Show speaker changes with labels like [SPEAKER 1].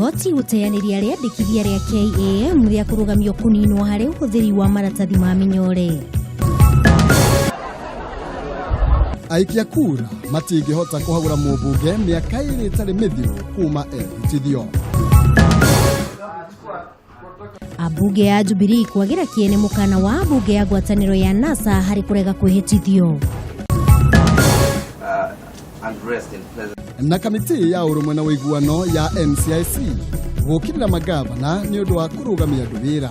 [SPEAKER 1] Igoti gũteanĩria rĩandĩkithia rĩa KAM rĩa kũrũgamio kũninwo harĩ ũhũthĩri wa maratathi ma mĩnyore.
[SPEAKER 2] Aikia kura matingĩhota kũhagũra mũmbunge mĩaka ĩrĩ ĩtarĩ mĩthiru kuma ehĩtithio.
[SPEAKER 1] Ambunge ya Jubilee kwagĩra kĩene mũkana wa ambunge ya ngwatanĩro ya NASA harĩ kũrega kwĩhĩtithio.
[SPEAKER 2] Na kamĩtĩ ya ũrũmwe na ũiguano ya NCIC gũkĩrĩra magavana nĩ ũndũ wa kũrũgamia andũ wĩra.